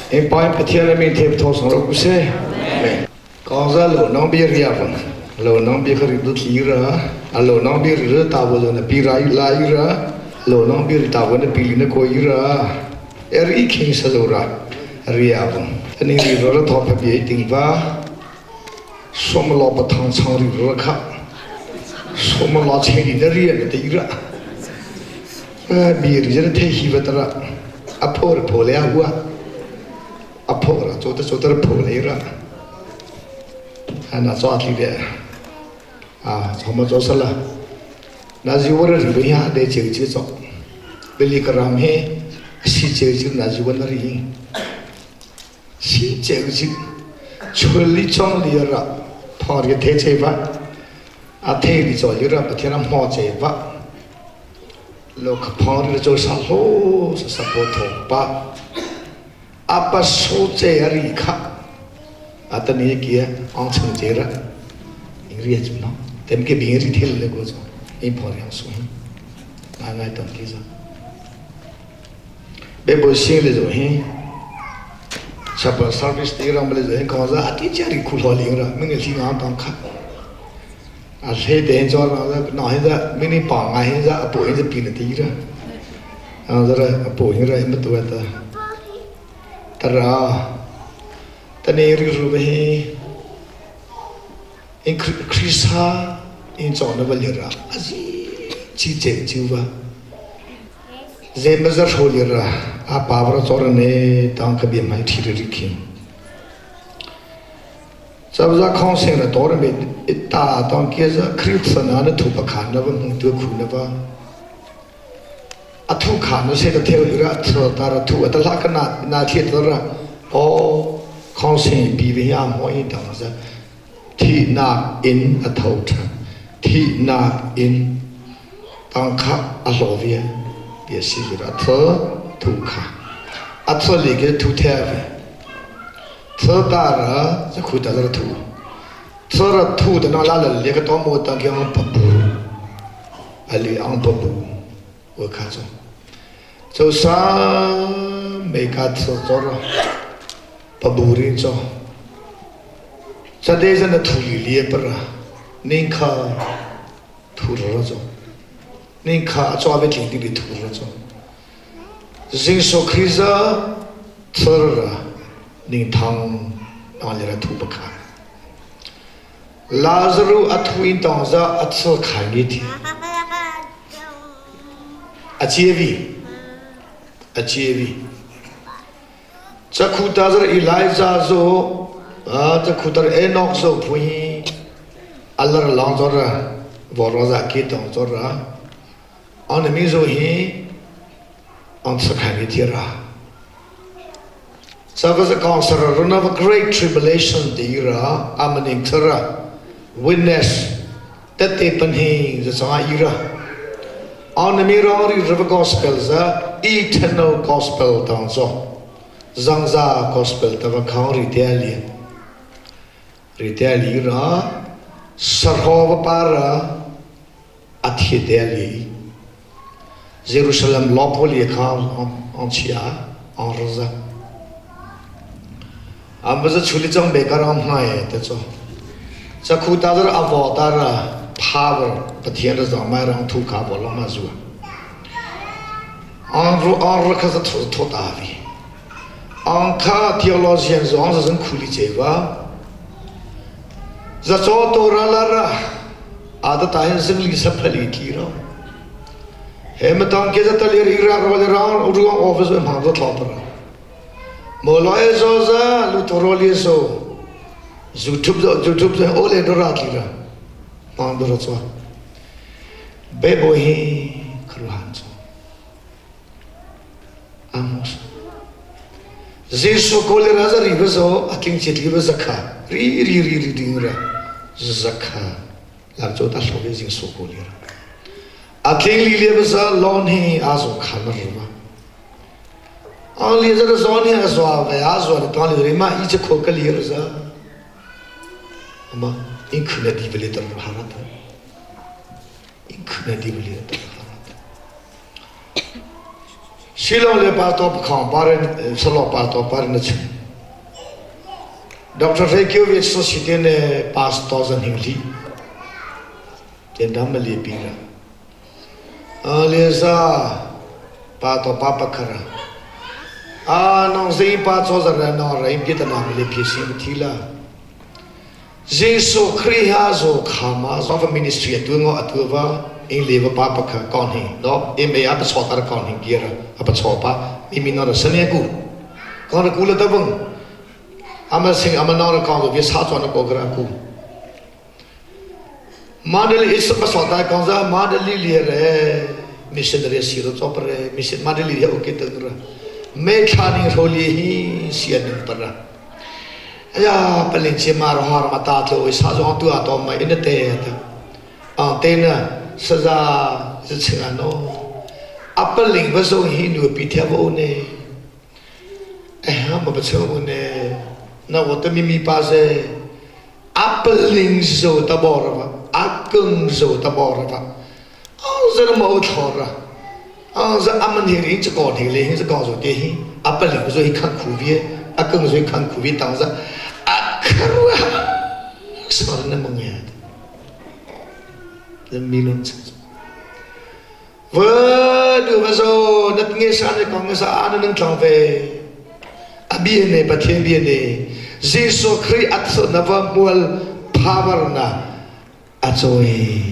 In pa in Pathian le min thep tho sang ro kuse. Kong za lo nong bi ria bang. Lo nong bi khari du thli ra. A lo nong bi ri ta bo na pi ra la i ra. Lo nong bi ri ta bo na pi li na ko i ra. Er i khing sa zo ra. Ria bang. Ani ri ro ra tho pha bi ting va. Som lo pa thang chang ri ra kha. Som lo cheng ri na ria na te ra. Mi ri na the hi va tara. A pho ra pho le a hua. A pho ra cho ta cho ta pho le ra. Ana cho atli de. A choma cho sala. Na ji war ri be ya de che chi cho. Beli karam he si che chi na ji wan ri. Si che chi chul li chong li ra thor ye the che va. A the li cho li ra pathian a mo che va. Lo kha phor le cho sa ho sa sa po tho pa. Apa so che ari kha atani kia ong chang che ra ing ria chu no tem ke bing ri thil le ko cho in phor yang su ngai ngai tong ki zo be bo sing le zo hi chapel service ti ram le zo hi ko za ati cha ri khu lo ling ra ming li nga tong kha a hle te cho ra za no hi za mini pa nga hi za apo hi za pi na ti ra a za ra apo hi ra ma tu ta tara tane ri ru ba hi in Krista in chong na ba li ra azi chi che chi wa ze ma za tho li ra a pa bra chor ne tang ka bi mai thi ri khi Cawza khawngseng na tor me ta tong kia za Khrih na na thu pakhan na va hmung tu khu na va a thu khan na se ta theu ra thro ta ra thu ta la ka na na thi ta ra o khawngseng pi ve ya mo in tang za thi na in a tho tha thi na in tang kha a lo via bia si ra tho thu kha a tho li ke thu the ve 这大人这苦在这土，这个土的那拉了那个多么当个昂不布，阿里昂不布，我看着，就上每个吃做了，不布人做，这得人的土里里不啦，宁可土了做，宁可抓不紧的的土了做。Jesuh Khrih thar ningthang nang le thu pakha. Lazarus a thu in tong za a thil khai ni thi. A chievi. A chievi. Chakhu ta zar Elijah zo chakhu tar Enoch zo phui alar long zor ra voro za ki tong zor ra On mi zo hi on sakhan hi thira. Sa kong sara run of a great tribulation ti ra amaning thara witness tete pan hi za sanga ira. On mi rong ri river gospel za eternal gospel tang zo. Zangza gospel ta va khang ri te ali. Ri te ali ra sarho va para a thi te ali Jerusalem lawpoli kha ang chia ang raza am za chuli chang be kar ang hmai te cho chakhu ta dar avo ta ra power pathian ra zong mai rang thu kha bo long ma zu ang ru ang ra kha za tho tho ta vi ang kha theologian zong za zan khuli che wa za cho to ra la ra ada ta hin zingli sa phali thi ro he ma tang ke za talir iraq ro le rang ruang office me mang zo thla par mo lo e zo za lu to ro li so zu thup zo zu thup zo o le do ra thi ra mang do ro cho be bo hi khru han cho Amos. Jesuh ko le raza ri va zo a tling chet li va zakha ri ri ri ri ding ra zakha lam cho ta hlo ve jing so ko li ra a tling li le va za lon hi a zo kha ma ri ma ang li za zo ni a zo ve a zo le ta li ri ma i che kho ka li ra za ama in khuna di vle tar ha ra ta in khuna di vle tar ha ra ta. Shillong le pa to pakhong paren salo pa to paren na chim. Dr. Reykjavik Society ne pastor zan hing li. Ten dam ma li pi ra. Leza pa to pa pakhara. A nong zei pa cho zar ra nong ra im pi ta na le pi si thi la. Jesuh Khrih ha zo khama zo va ministry atu ngo atu va ing le va pa pakha kon hi no ma a pa cho tar kon hi gear a pa cho pa mi mi no ra sane ku kon ra ku la tabung ama sing ama no ra kon vi sa cho na ko gra ku Mandali is pa so ta kon za mandali li re missionary si ro cho pre mission mandali he okay ta ra me thla ning ro li hi sian ning par ra aya palin che ma ro har ma ta tlo sa zong tu a to mai in te ta ang te na saza zu ching ano apaling ba zo hi nu pi thia bo ne eh ha ma ba cheu ne na wo te mi mi pa se apaling zo ta bo ra va akung zo ta bo ra va ang za mo tho ra ang za aman hi ri cha ko thi le hi cha ko zo te hi apaling zo hi khang khu vi akung zo hi khang khu vi tang za akharwa sor na mong ya the milon va du va zo nat nge sa ne kong sa an nang tlang ve abi ne pathian bia ne Jesuh Khrih at na va mual power na a choi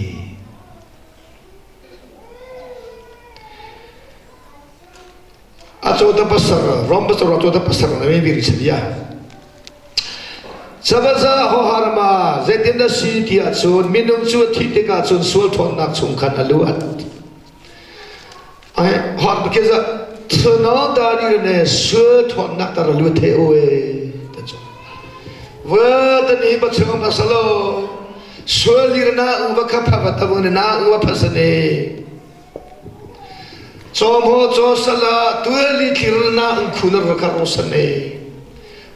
a cho ta pasar rom pasar a cho ta pasar na mi bir sabia Sabaza hoharma zeitin na si ti ahcun minung cu a thih tikah cun sual ṭhawnnak chung khan a luat. Ai hor ke za thno ta ni ne sual ṭhawnnak tar a luat the o e ta chu. Va ta ni ba chung ma salo sual lir na u ba kha pha ba ta bu na u ba phasane. Cawmaw caw sala tuali thlir na ang khunar va kar sane.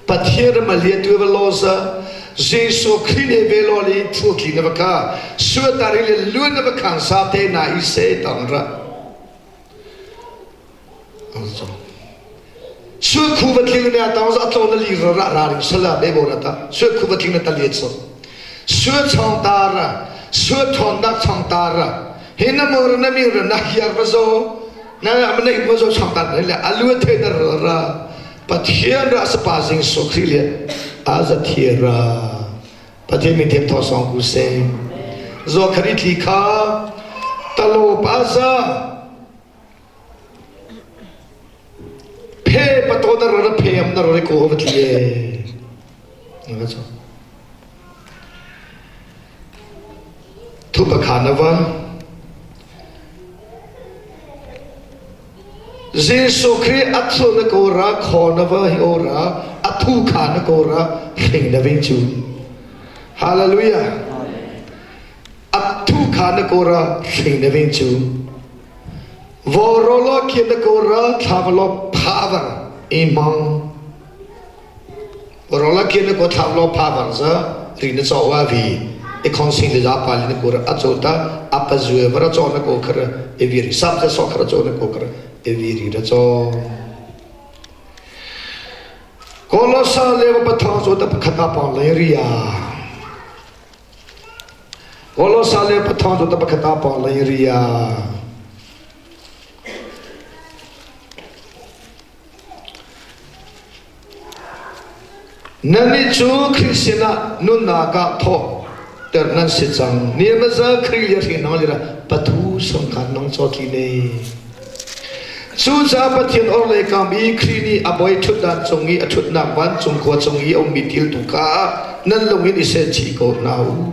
Pathian ram alia tu va losa Jesuh Khrih ne ve lo li thu tli na va ka suatari le luan na va khang sa te na i se tang ra. Suat khu va tling ne atang za tlo na li ra ra ra ring sala be bo na ta suat khu va tling na ta liet so suat chong ta ra suat thon dak chong ta ra he na mo ra na mi ra na hiar va zo na ma nei va zo chong ta ne le alu the na ra ra pathian ra sa pa jing so khri le a za thia ra pathian mi them tho song ku se zo khari thi kha talo pa za Phe pato na ro na phe am na ro re ko va tli e. Nga cho. Thu pa kha na va. Jesuh Khrih a thu na ko ra kho na va hi o ra a thu kha na ko ra hring na ving chu. Hallelujah. A thu kha na ko ra hring na ving chu. Vawrawlaw khi na ko ral thlavalaw phavar i hmang. Vawrawlaw khi na ko thlavalaw phavar za ri na chaw wa vi i khong sing le za pa li na ko ra a cho ta a pa zue vara chaw na ko khar e vi ri sap za so khar chaw na ko khar e vi ri ra chaw. Kolosa le wa pathong cho ta pakhata pong le ria. Kolosa le pathawng cu ta pakhat ah pawng lei ria. Nannih cu Khrih sinah nunnak ah thawh ter nan si cang. Niamaza Khrih le hri nang lira pathu sangkhan nang chaw tli ne. Cucaah Pathian orhlei kam i Khrih nih a bawi ṭhutdan cung i a ṭhutnak vancung khua cung i a ummi thil tu kha nan lung in i seh chih ko hna u.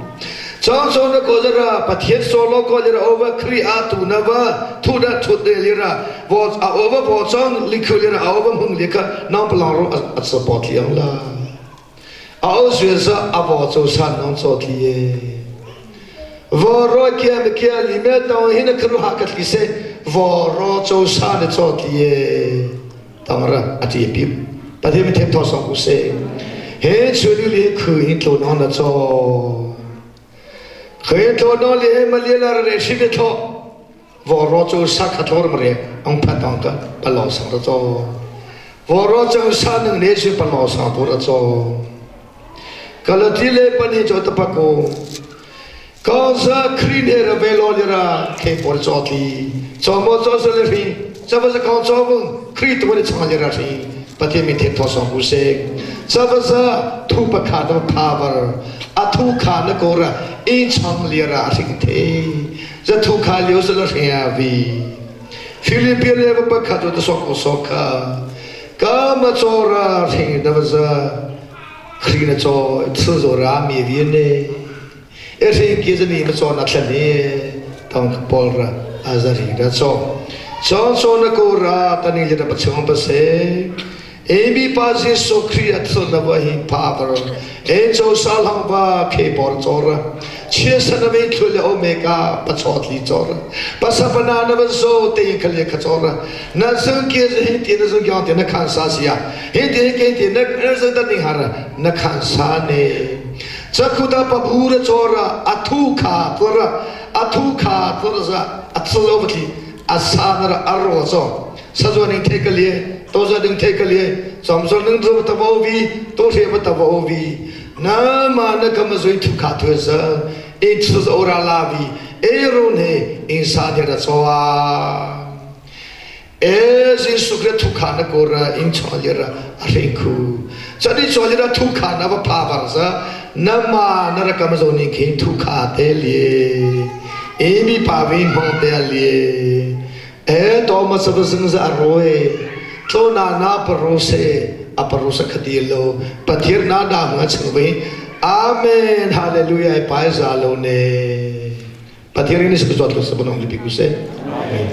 Cawngcawn na ko zara Pathian solo ko lira over Khrih a tu na va thu da thut de lira vo a over vo chong likhu lira a over hung li kha nang palang ro a support liang la. A o zue za a vo cho san nong cho tli ye. Vo ro kia me kia li me tong hin khru ha ka tli se vo ro cho sa ne cho tli ye. Tang ra a ti pi. Pathian mi them tho song ku se. He chu li li khu hin tlo no na cho. Khu hin tlo no li he ma li la re shi de tho. Voro cu sa kha tlor mare ong phat ong ka palo sang ra cho. Voro cu sa nang ne si palo sang tu ra cho. Kalati le pani cho tapako. Kaza khrin he ra velo le ra khe por cho ti. Cho mo cho sa le ri. Chava sa kaw cho bung khri tu le chang le ra ri. Pathian min the tho song ku se. Chava sa thu pakha na power. A thu kha na ko ra in chang le ra ring the. Zathu kha lio sa la hria vi. Philippine le pa kha tu ta sok sok kha. Ka ma cho ra hring na za khri na cho thu zo ra mi vi ne. E hring ki zani ma cho na thlan ni tong pol ra azari ra cho. Cho cho na ko ra tani le na pa chung pa se. Amy pa Jesuh Khrih a thil na va hi pha e cho sal hang va khe por chor chia san ame thul le omega pa chot li chor pa sapana na va zo te khale kha chor na zung ke hin ti na zung kyang te na khan sa sia hin ti ke ti na na zung da ning har na khan sa ne chakhuda pa bhur chor athu kha tor athu kha tor za athu lo thi asana arro cho sazo ning the ka lie to za ding the ka lie chom zo ning zo ta bo vi to the ba ta bo vi na ma na kam zoi thu kha thu za e thu zo ra la vi e ro ne in sa de ra cho a e Jesu kre thu kha na ko ra in cho le ra a re khu cha ni cho le ra thu kha na ba pha ba za na ma na ra kam zo ni khin thu kha te lie e mi pa vi mong te lie E to ma sa zing za roe tlo na na parose a parose khati lo pathir na da nga ching ve amen hallelujah pai za lo ne pathir ni sab zot lo sab nong li bi ku se amen.